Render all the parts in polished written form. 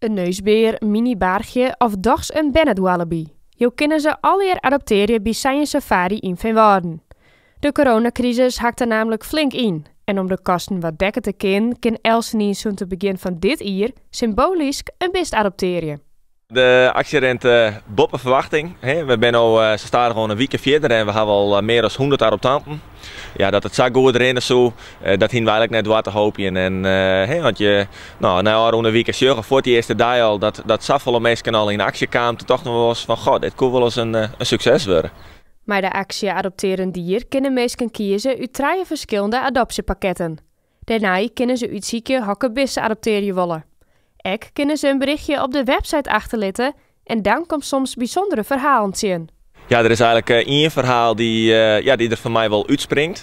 In neusbear, miny-baarchje of dochs in bernedwallaby. Jo kinne se allegear adoptearje by Sanje Safari yn Feanwâlden. De coronakrisis hakt der nammentlik flink yn. En om de kosten wat dekke te kinnen, kin eltsenien sûnt it begjin fan dit jier symboalysk in bist adoptearje. De aksje rint boppe ferwachting. We binne no sa stadichoan in wike fierder en we hawwe al mear as 100 adoptanten. Ja, dat it sa goed rinne soe, dat hiene we eigenlik net doard te hoopjen. En want je, no, nei ôfrûne wike sjogge fuort dy earste dei al dat safolle minsken al yn aksje kamen, toen tochten we wolris fan, goh, dit koe wolris in sukses wurde. Mei de aksje Adoptear in Dier kinne minsken kieze út trije ferskillende adopsjepakketten. Dêrnei kinne se útsykje hokker bist se adoptearje wolle. Ek kinne se in berichtje op de website achterlitte en dan komst soms bysûndere ferhalen tsjin. Ja, der is eigenlik ien ferhaal ja, dy't der foar my wol útspringt.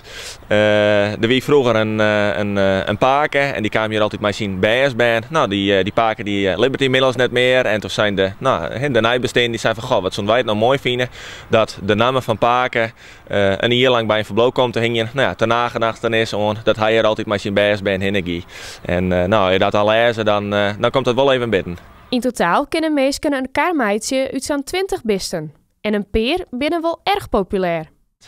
Der wie froeger in pake en dy kaam hjir altyd mei syn bernsbern. No, dy pake dy libbet ynmiddels net mear en doe seine de, no, de neibesteanden dy seine fan, goh, wat soene wy it no moai fine dat de namme fan pake in jier lang by in ferbliuw komt te hingjen. No ja, ter nagedachtenis oan dat hy hjir altyd mei syn bernsbern hinne gie. En no, as je dat al lêze, dan komt dat wol even binnen. Yn totaal kinne minsken in kar meitsje út sa'n 20 bisten. En in pear binne wol erch populêr.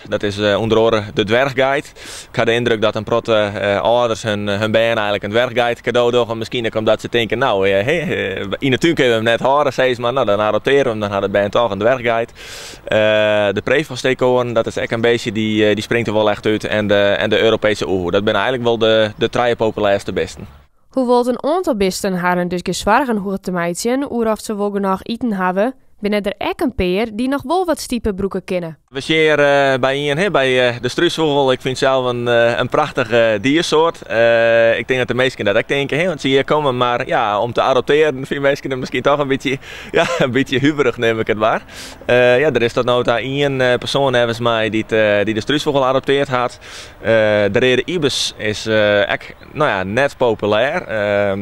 Dat is ûnder oare de dwerchgeit. Ik ha de yndruk dat in protte âlders hun bern eigenlik in dwerchgeit kado dogge. Miskien ek omdat se tinke, no, yn de tún kinne we him net hâlde, sis mar. No, dan adoptearje we him, dan hat it bern toch in dwerchgeit. De prevoststeekhoarn, dat is ek in bistje dy springt der wol echt út. En de Europeeske oehoe. Dat binne eigenlik wol de trije populêrste bisten. Hoewol't in oantal bisten harren dus gjin soargen hoege te meitsjen oer oft se wol genôch iten hawwe, binne der ek in pear dy't noch wol wat stipe brûke kinne. We sjogge hjir by ien, by de strúsfûgel. Ik fyn it sels in prachtige diersoart. Ik tink dat de minsken dat ek tinke, want se hjir komme. Mar ja, om te adoptearjen fine minsken it miskien toch in bytsje, ja, in bytsje huverich, neam ik it mar. Ja, der is tot no ta ien persoan neffens my dy't de strúsfûgel adopteard hat. De reade ibis is ek, no ja, net populêr,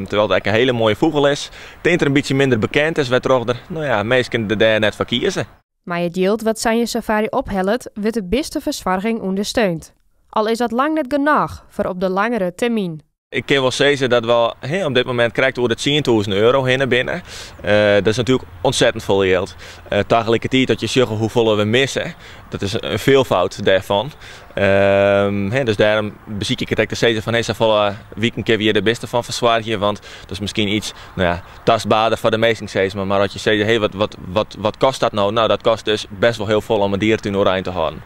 terwijl it ek in hiele moaie fûgel is. Ik tink dat er in bytsje minder bekend is, wêrtroch der, no ja, minsken der dêr net foar kieze. Mei it jild wat Sanje Safari ophellet, wurdt de bistefersoarging ûndersteund. Al is dat lang net genôch foar op de langere termyn. Ik kin wol sizze dat we op dit momint krekt oer de 10.000 euro hinne binne. Dat is natuerlik ontzettend folle jild. Tagelikertiid dat je sjogge hoefolle we misse, dat is in veelvoud dêrfan. Dus dêrom besykje ik it ek te sizzen fan, safolle wiken kinne we hjir de bisten fan fersoargje, want dat is miskien iets, no ja, tastbaarder foar de minsken, sis mar. Mar as je sizze, wat kost dat no? No, dat kost dus best wol hiel folle om in dieretún oerein te hâlden.